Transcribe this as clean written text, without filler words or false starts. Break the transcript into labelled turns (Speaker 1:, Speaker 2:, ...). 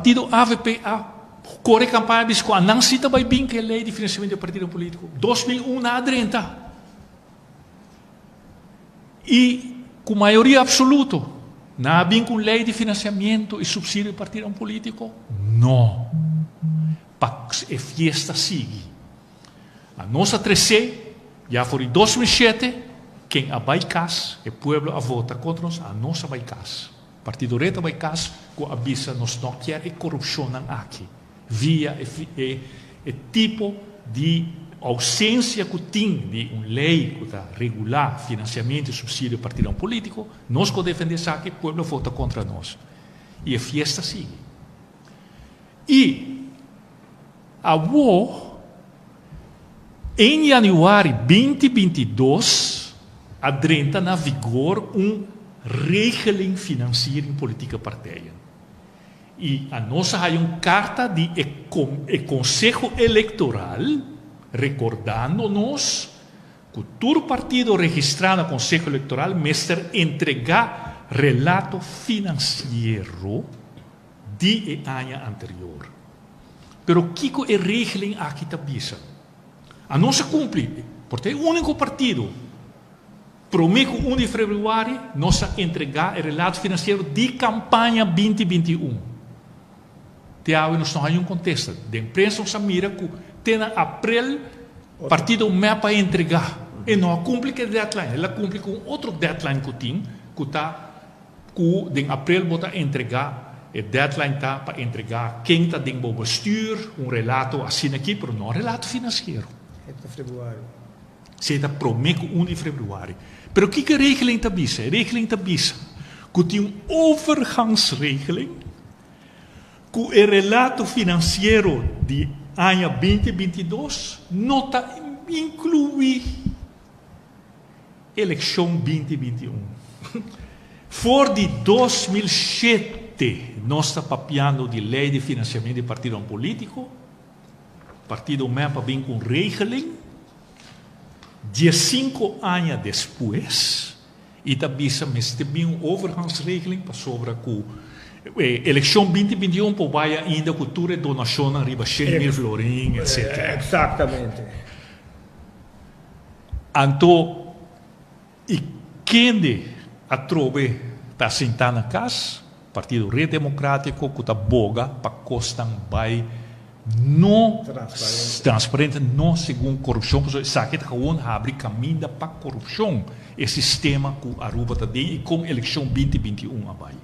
Speaker 1: Partido avp a core campaña bisa cu anan si ta bay bin cu e ley di financiamento di partido politico. 2001 nan a drenta. Y cu mayoria absoluto nan a bin cu un ley di financiamento y subsidio di partidonan politico? No. Pa e fiesta sigui. Anos a trece ya for di 2007 ken a bay cas, e pueblo a vota contra nos, anos a bay cas. Partido Red a bay cas cu a bisa nos no kier e corupcionnan aki via e e tipo di ausencia cu tin di un ley cu ta regula financiamento y subsidio di partidonan politico. Nos cu a defende esaki, pueblo a vota contra nos y e fiesta sigui. Y awo en januari 2022 a drenta na vigor un Regeling Financiering Politieke Partijen. Y anos a haya un carta di e e Conseho Electoral recordando nos cu tur partido registra na Conseho Electoral mester entrega relato financiero di e aña anterior. Pero kico e regeling aki ta bisa? Anos a cumpli, por ta e unico partido prome cu un di februari nos a entrega e relato financiero di campaña 2021. Te awe nos no haya un contesta. Den prensa nos a mira cu te na april partido mep a entrega. E no a cumpli cu e deadline. El a cumpli cu un otro deadline cu tin, cu ta cu den april bo ta entrega. E deadline ta pa entrega ken ta den bo bestuur, un relato asina aki, pero no relato financiero.
Speaker 2: E ta februari.
Speaker 1: Si ta prome cu 1 di februari. Pero kico e regeling ta bisa? E regeling ta bisa cu tin un overgangsregeling cu e relato financiero di aña 2022 no ta inclui eleccion 2021. For di 2007 nos ta papiando di ley di financiamento di partidonan politico. Partido MEP a bin cu un regeling 15 aña despues y ta bisa mester bin un overgangsregeling pasobra cu eleccion 2021 por bay ainda cu tur e donacionnan riba 100.000 florin, etc. Anto, y kende atrobe ta sinta na cas? Partido Red Democratico cu ta boga pa cosnan bay no transparente, no segun corupcion, pasobra esaki ta gewoon habri caminda pa corupcion, e sistema cu Aruba ta den y con eleccion 2021 a bay.